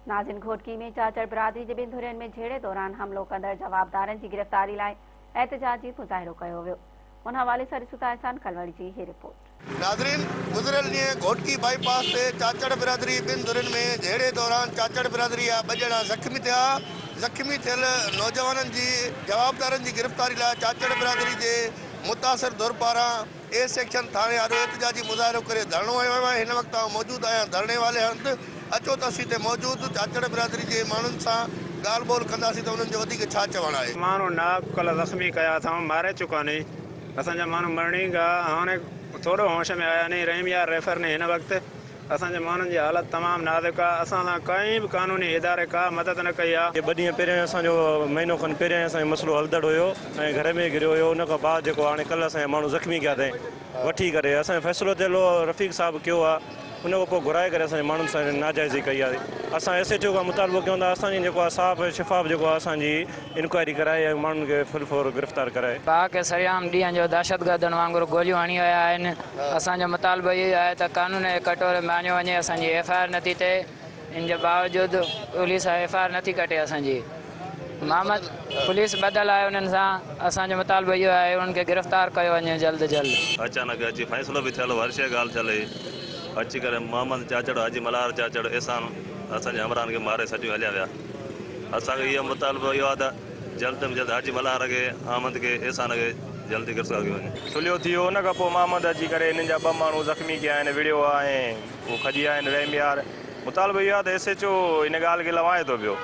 ناظرين گهوٽڪي ۾ چاچڙ برادري جي ٻن ڌرين ۾ جهيڙي دوران حملو ڪندڙ جوابدارن جي گرفتاري لاء احتجاجي مظاهرو ڪيو ويو ان حوالي سان ڏسون ٿا احسان ڪلوڙ جي هي رپورٽ. ناظرين گذريل ڏينهن گهوٽڪي بائي پاس تي چاچڙ برادري ٻن ڌرين ۾ جهيڙي دوران چاچڙ برادري جا ٻه ڄڻا زخمي ٿيا زخمي ٿيل نوجوانن جي جوابدارن جي گرفتاري لاء چاچڙ برادري جي متاثر ڌر پاران اي سيڪشن ٿاڻي آڏو احتجاجي مظاهرو ڪري ڌرڻو هنيو ويو آهي، هن وقت آئون موجود آهيان ڌرڻي والي هنڌ، اچو ته اسين هتي موجود چاچڙ برادري جي ماڻهن سان ڳالهه ٻولهه ڪنداسين ته انهن جو وڌيڪ ڇا چوڻ آهي. ماڻهو ناحق ڪل زخمي ڪيا اٿائون ماري چڪا ني اسان جا ماڻهو مرڻي گا هاڻي ٿورو هوش ۾ آيا ني رحيم يار ريفر ني هن وقت اسان جي ماڻهن جي حالت تمام نازڪ آ اسان سان ڪنهن به قانوني اداري ڪا مدد نه ڪئي آ. ٻه ڏينهن پهريان اسان جو مهينو کن پهريان اسان جو مسئلو هلندڙ هيو ۽ گهر ۾ گهريو هيو ان کان بعد جيڪو هاڻي ڪلهه اسان جا ماڻهو زخمي ڪيا اٿئين وٺي ڪري اسان جو فيصلو ٿيل هو رفيق صاحب ڪيو آ ان کان پوء گهرائي ڪري اسان جي ماڻهن سان ناجائزي ڪئي آ اسان ايس ايڇ او کان مطالبو ڪيون ٿا اسان جي جيڪو آ صاف شفاف جيڪو آ اسان جي انڪوائري ڪرائي ۽ ماڻهن کي فل فور گرفتار ڪرائي. ڀاء کي سرعام ڏينهن جو دهشتگردن وانگر گوليون هڻي ويا آهن، اسان جو مطالبو اهو ئي آهي ته قانون کي ڪٽهڙي ۾ آڻيو وڃي، اسان جي ايف I R نٿي ٿئي ان جي باوجود پوليس ايف I R نٿي ڪٽي اسان جي محمد پوليس ٻڌل آهي انهن سان، اسان جو مطالبو اهو آهي انهن کي گرفتار ڪيو وڃي جلد جلد. اچانڪ اچي فيصلو به ٿيل هو هر شيء ڳالهه ٿيل هئي اچي ڪري محمد چاچڙ حاجي ملهار چاچڙ احسان اسان جي همراهن کي ماري سٽيون هليا ويا. اسان کي اهو مطالبو اهو آهي ته جلد ۾ جلد حاجي ملهار کي، احمد کي، احسان کي جلدي گرفتار ڪيو وڃي. صلح ٿي ويو ان کان پوء محمد اچي ڪري انهن جا ٻه ماڻهو زخمي ڪيا آهن وڙهيو آهي ۽ هو کڄي آيا آهن رحيم يار مطالبو اهو آهي ته ايس ايڇ او ان ڳالهه کي لوائي ٿو پيو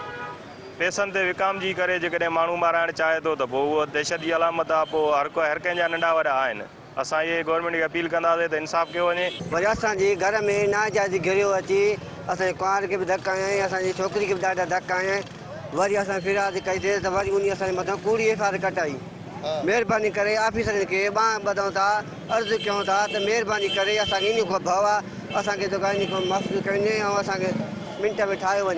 پئسن تي وڪامجي ڪري جيڪڏهن ماڻهو مارائڻ چاهي ٿو ته پوء اهو دهشت جي علامت آهي پوء هر ڪو هر ڪنهن جا ننڍا وڏا آهن. اسان اهي گورنمينٽ کي اپيل ڪنداسين ته انصاف ڪيو وڃي. وري اسان جي گهر ۾ ناجائز گهريو اچي اسان جي ڪنوار کي به ڌڪ هنيائين اسان جي ڇوڪري کي به ڏاڍا ڌڪ هنيائين وري اسان فرياد ڪئي سي ته وري انهي اسان جي مٿان ڪوڙي ايف I R ڪٽائي مهرباني ڪري آفيسرن کي ٻانهن ٻڌون ٿا عرض ڪيون ٿا ته مهرباني ڪري اسان کي انهي کان ڀؤ آ اسان کي جيڪو آهي انهي کان محفوظ ڪيو وڃي ۽ اسان کي منٽ ۾ ٺاهيو وڃي.